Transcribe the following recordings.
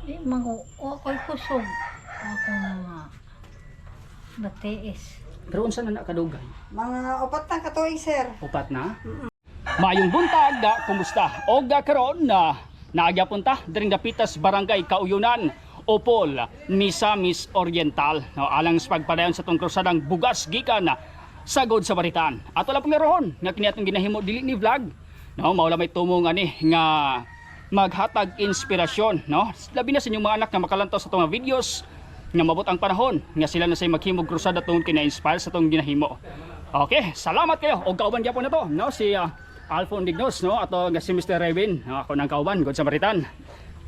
Di man ko, wa ko'y kusog. Akong mga batiis. Pero unsa na nakadugay? Mga 4 na katuig, sir. 4 na? Maayong buntag, da, kumusta? Og da karon na naagya punta diring dapitas Barangay Kauyunan, Opol, Misamis Oriental. No, alang sa pagpadayon sa tong krusadang bugas gikan sa God Samaritan. Ato lang pangarohon nga kini atong ginahimo dili ni vlog. No, mao may tumong ani nga maghatag inspirasyon, no? Labi na sa inyong mga anak nga makalantaw sa atong mga videos nga mabot ang panahon nga sila na say maghimog krusada tungod kay na-inspire sa atong ginahimo. Okay, salamat kayo. Og kauban gyapon na to, no? Si Alphon Dignos, no? Ato nga si Mr. Revin, no? Ako nang kauban, God Samaritan.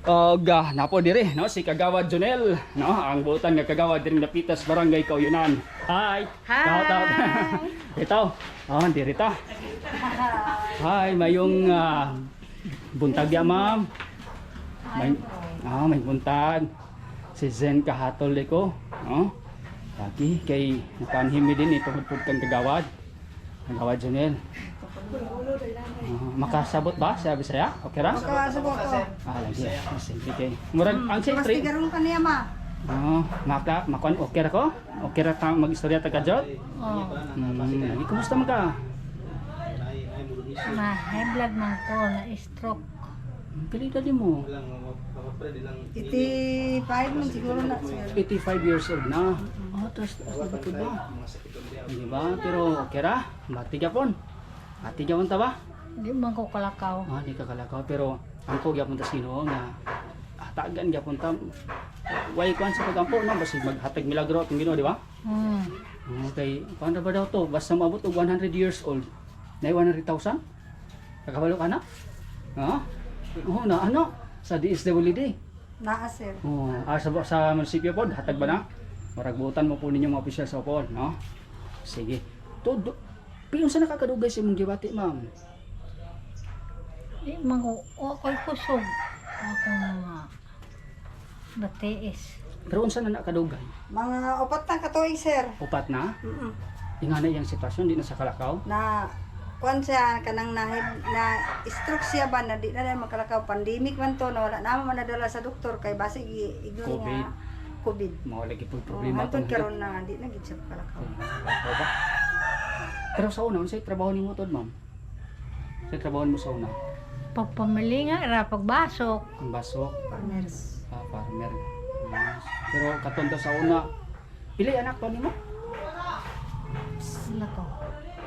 Og napo diri, no? Si Kagawad Jonel, no? Ang buutan nga kagawad diri Napitas, Barangay Kauyunan. Hi. Hi. Shout out. Ito. Oh, diri ta. Hi, mayong buntag ya, ma'am. May buntag. Si Zen kahatol ko, no? Lagi kay nakanhimi din ito tungod kang kagawad. Kagawad Jonel. Makasabot ba sa Bisaya? Okay ra? Makasabot ko. Ah, lagi. Sige kay. Murag ang sa Mas train. tigarong ka niya, ma. Oh, maka makuan okay ra ko? Okay ra ta magistorya ta kajot? Oh, Lagi kumusta man ka? Ma high blood man ko, na stroke. Pili dali mo. 85 man siguro na, sir. 85 years old na. Oh, tas tas na ba ito ba? Di ba? Pero okay ra? Mati gyapon. Mati gyapon ta ba? Di man ko kalakaw. Ah, di ka kalakaw pero angko gyapon tas Ginoo nga hatagan gyapon ta. Way kuan sa pagampo no basi maghatag milagro atong Ginoo, di ba? Hmm. Okay, kuan ra ba daw to? Basta maabot og 100 years old. Nay 100,000? Kakabalo ka na? Ha? Oo na ano? Sa DSWD. Naa, sir. Oh, sa munisipyo pod, hatag ba na? Marag buutan mo po ninyo mga opisyal sa Opol, no? Sige. To, do, pero sa nakakadugay sa imong gibati, ma'am? Di man ko, wa ko'y kusog. Akong mga batiis. Pero unsa na nakadugay? Mga 4 na katuig, sir. 4 na? Mm-mm. Ingana iyang sitwasyon, di na sa kalakaw. Na kuan siya kanang na, na stroke siya ba na di na na makalakaw, pandemic man to na wala na man nadala sa doktor kay basi ignore COVID. nga COVID. Mao lagi po Oh, problema hantod tong karon na di na gid siya makalakaw. Kalakaw ba? Pero sa una, unsay trabaho nimo tod, ma'am? Unsay trabaho nimo sa una? Pagpamilinga, ra pagbasok. Ang basok, Farmers. ah, farmer. Ah, pero katon to sa una, pili anak to nimo? Sila ko.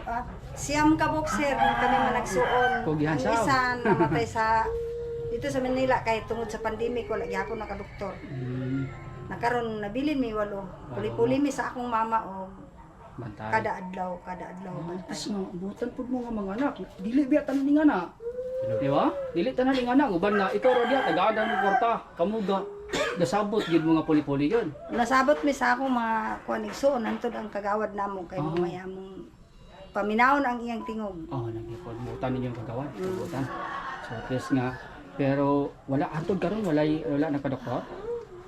Ah, 9 ka boxer kami managsuon. Kugihan Ang sa- isa namatay sa dito sa Manila kay tungod sa pandemic wala gyapon nakadoktor. Nakaron nabilin mi 8. Puli-puli mi sa akong mama og Bantay. kada adlaw Ah, bantay. tas nga, butan pud mo nga mga anak. Dili biya tanan ni nga na. Di ba? Dili tanan ni nga na. Uban nga, ikaw ra diya, tagaan mo kwarta. Kamu ga, gasabot gid mo nga puli-puli yun. Nasabot mi sa akong mga kuan igsuon nantod ang kagawad namo kay mamaya mong paminawon ang iyang tingog. Oh, lagi po. Butan ninyo ang kagawan. Butan. So at least nga, pero wala, antod karon wala, wala na ka-doktor.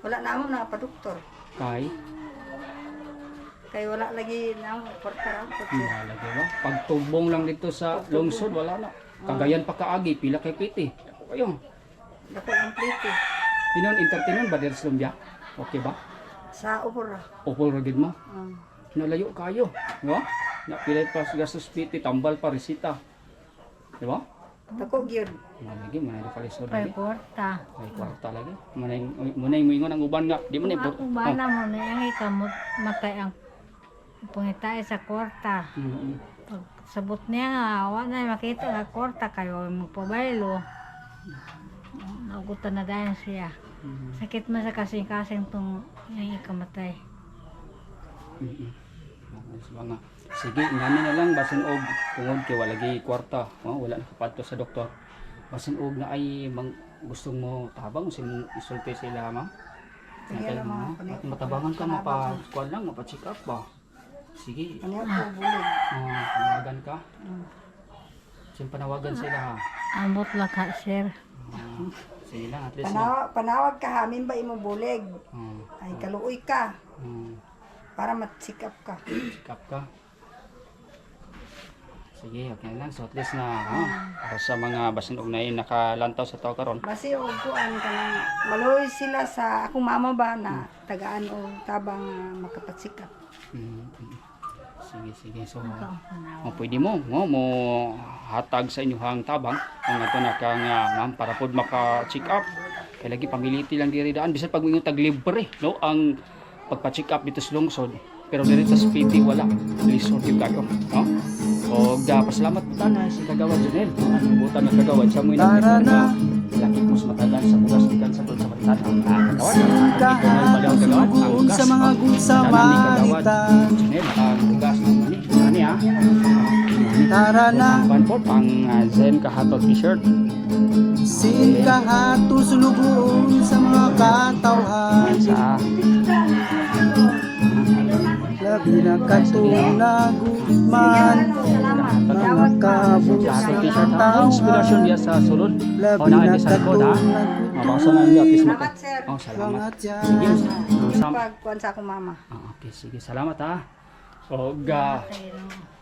Wala namo na pa doktor Kay, kay wala lagi namo kwarta ra po, sir. wala lagi ba? Pagtubong lang dito sa lungsod, wala na. Cagayan pa kaagi, pila kay piti. Ako kayo. Dako ang plate Tinon, entertainon ba diri sa Lumbia? Okay ba? sa upor ra. Upol ra gid mo. Ah. Nalayo kayo, di ba? Napilay pa sa gastos piti, tambal pa resita. Di ba? Dako gyud. Malagi, manay na kalisod Pay lagi. kwarta. Ay, kwarta lagi. Manay, manay moingon ang uban nga. Di man eh. Akong bana mo na yung ikamot matay ang pangitay sa kwarta. Pag sabot niya nga, wa na makita nga kwarta kayo magpabaylo. Naugutan na dahil siya. Sakit man sa kasing-kasing tong yung ikamatay. Nga. Sige, ngani na lang basin og tungod kay wala gi kwarta, oh, wala nakapadto sa doktor. Basin og na ay mang, gustong mo tabang sa imong isulti sila ma. Sige Kay, lang, mga no, panay- at matabangan ka mapa kuan lang mapa-check up ba. Sige, Ano ko bulig. oh, panawagan ka. Siyang panawagan sila ha. Ambot lang ka, sir. Ah, sige lang, at least na. Panawag, panawag ka hamin ba imong bulig? Oh, Ay kaluoy ka oh, para ma-check up ka. check up ka. Sige, okay lang. So at least na, no, para sa mga basin og naay nakalantaw sa tao karon. Basi og kuan kanang maluoy sila sa akong mama ba na tagaan og tabang nga makapasikap. Sige, sige. So, oh, pwede mo, mo, mo hatag sa inyong tabang ang ato na kang ma'am para pod maka-check up. Kay lagi pamiliti lang diri daan bisan pag moingon tag libre no ang pagpa-check up dito sa lungsod. Pero diri sa PT wala. Lisod yung kayo, no? Og pasalamat po tayo si Kagawad Junel. Ang butan ng Kagawad siya mo Tara na. Laki mo sa matagan sa bugas gikan sa sa Maritan. Ah, Kagawad. Ikaw Kagawad, ang Suguon bugas. sa mga Oh, tanan ni Kagawad. gudsamaritan. Junel, ang bugas ng mani. Ani ah. Tara na. Pang po, pang Zen Kahatol t-shirt. Sin kahato sulugoon sa mga katawhan. Sa Labi na katong nagugman. Salamat. Mga Dawat ma. kabus Kahatol ng t-shirt ha. Ang inspirasyon tawhan. niya sa sulod. Labi Oh, naa na sa likod ha. katong Mabasa na niya at least maka. Salamat, sir. Oh, salamat. Salamat yan. Sige. Sam. Pag kuan sa akong mama. Ah, okay, sige. Salamat ha. Og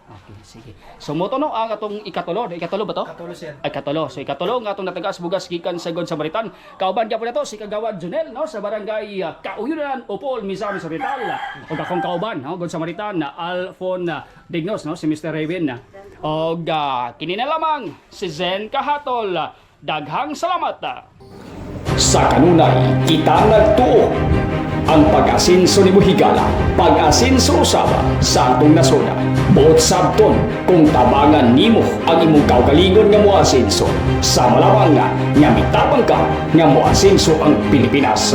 okay, sige. So mo to no ang atong ikatulo, ikatulo ba to? Katulo, sir. Ay katulo. So ikatulo nga atong natagas bugas gikan sa God Samaritan. Kauban gyapon nato si Kagawad Junel no sa barangay Kauyunan, Upol, Misamis Oriental. Ug akong kauban no God Samaritan na Alfon Dignos no si Mr. Raven. Og kini na lamang si Zen Kahatol. Daghang salamat. Sa kanunay, kita nagtuo ang pag-asinso ni Buhigala, pag-asinso usaba sa atong nasoda. Buot sabton kung tabangan nimo ang imong kaugalingon nga moasinso. Sa malamang nga, nga mitabang ka nga moasinso ang Pilipinas.